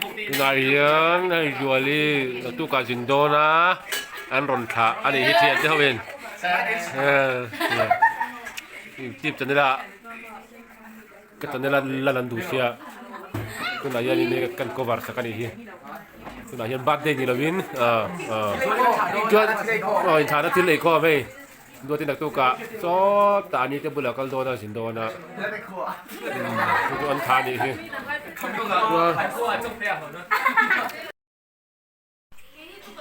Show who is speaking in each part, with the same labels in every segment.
Speaker 1: Tunah hian hei Zuali naktukah zin dawn a an rawn thlah a nih hi thian te ho in youtube channel ah ka channel a lan an duh sia tunah hian in kan cover sak a nih hi tunah hian birthday ni lovin ah ah chuan aw inthlahna thil ei khawm hei. Duatin naktukah sawtah ani te bulah kal dawn a zin dawn a chu chu an tha anih hi chuan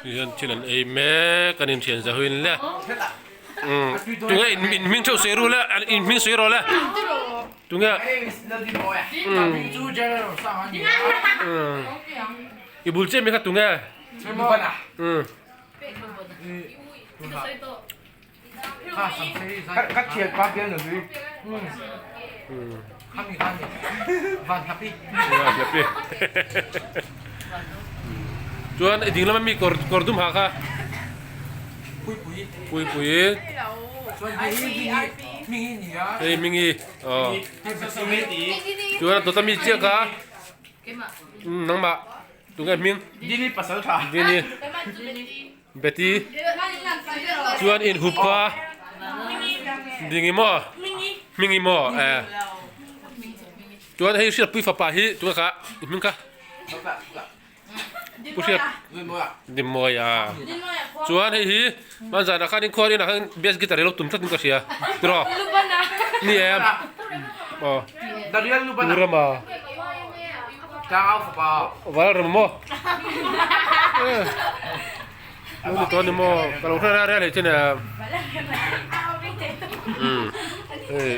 Speaker 1: hian thil an ei mek an inthian za huin le umm tunge in hming theuh sawi ru le in hming sawi rawh le tunge umm umm i bul chiah mi kha tunge umm. Chuan i ding lama mi kawr kawr dum ha kha Puipui hei Mingi aw chuan a dawt ami chiah kha nangmah tunge hming Dini Betty chuan in hup kha ding i maw hming i maw eh chuan hei hriatpui fapa hi tunge kha i hming kha pu hriat Dinmawi a chuan hei hi hman zanah khan in khuar inah khan bass guitar hi lo tum tlat in ka hria tiraw ni em aw pu Rama. Val rem maw Lu ni tawh ni maw ka lo hre reng reng che nia umm hei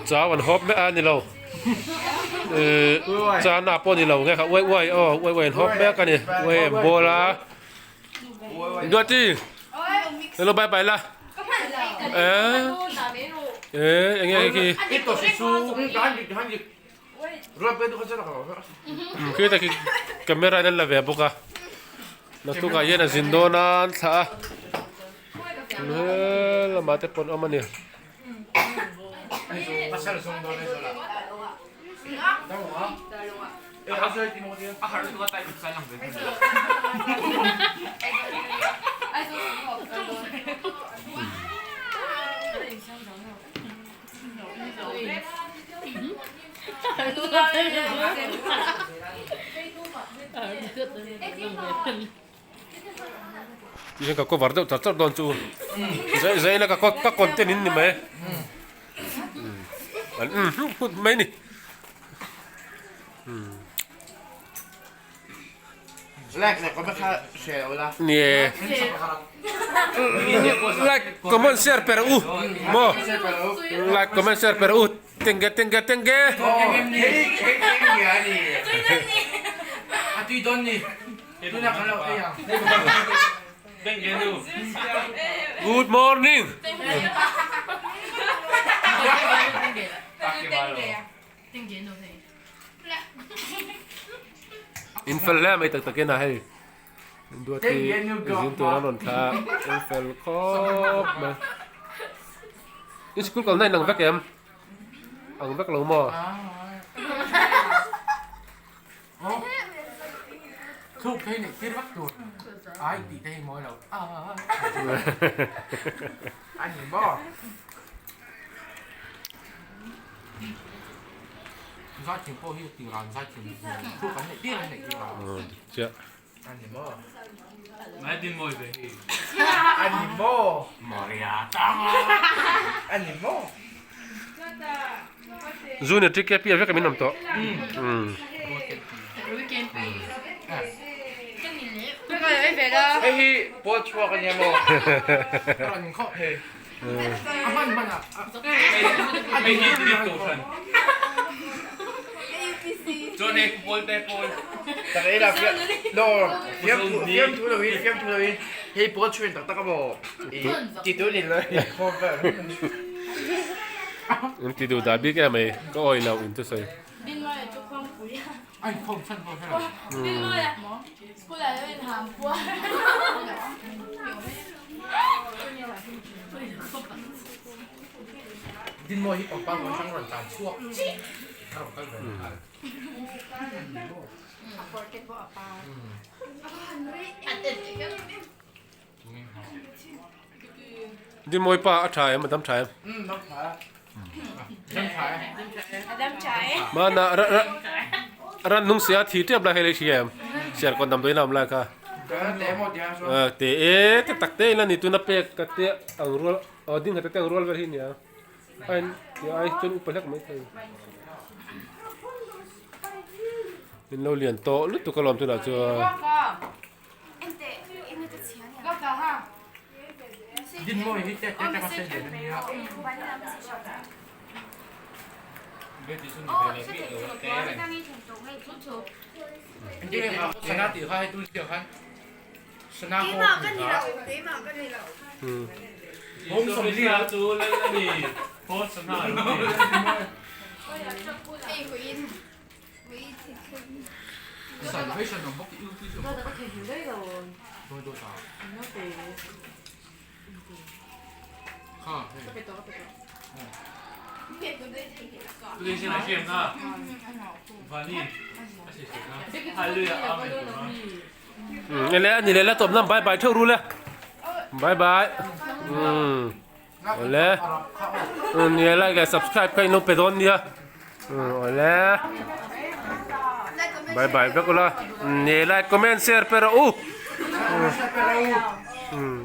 Speaker 1: chau an hawp mek a ni lo ihh chana pawh ni lo nge kha uai uai aw uai uai an hawp mek a ni uai an bawl a Duati hello bye bye la eh eh eng nge khi. Khi ta khi camera in an la ve bawk a naktukah hian a zin dawn a an thlah a he lamah te pawh an awm a ni. Tihian ka cover deuh char char dawn chu zai zai ila ka ka content in ni mai an um hut mai ni.
Speaker 2: Like leh comment kha share ula.
Speaker 1: Ni e. Like comment share per u maw. Like comment share per u tenge tenge tenge. Good morning. In fel hle mai tak takin a hei duati zin tur an rawn thla a in fel khawp mai in school kalna in ang vek em ang vek lo maw. Chiah. Junior TKP a vek a min awm tawh.
Speaker 2: Hei hi pawl chhuak a nia maw?
Speaker 1: In ti duh dah bik em mai ka awih loh in thusawi. Dimawi pa a tha em a dam tha em? Mana ran nung sia thi tep lai hei lei hria em? Siar kawn damdawi lam lai kha. Te e te tak te ila ni tuna pek ka te ang rual aw ding kha te ang rual vel hi nia. Ai ai chuan upa hlek mai thei. In lo lian tawh lutuk alawm tunah chuan. Ele ani le la tawp nam bye bye theuh ru le bye bye umm awle umm ni like leh subscribe kha in lo pe dawn nia umm awle bye bye vek ula ni like comment share pe rawh u umm.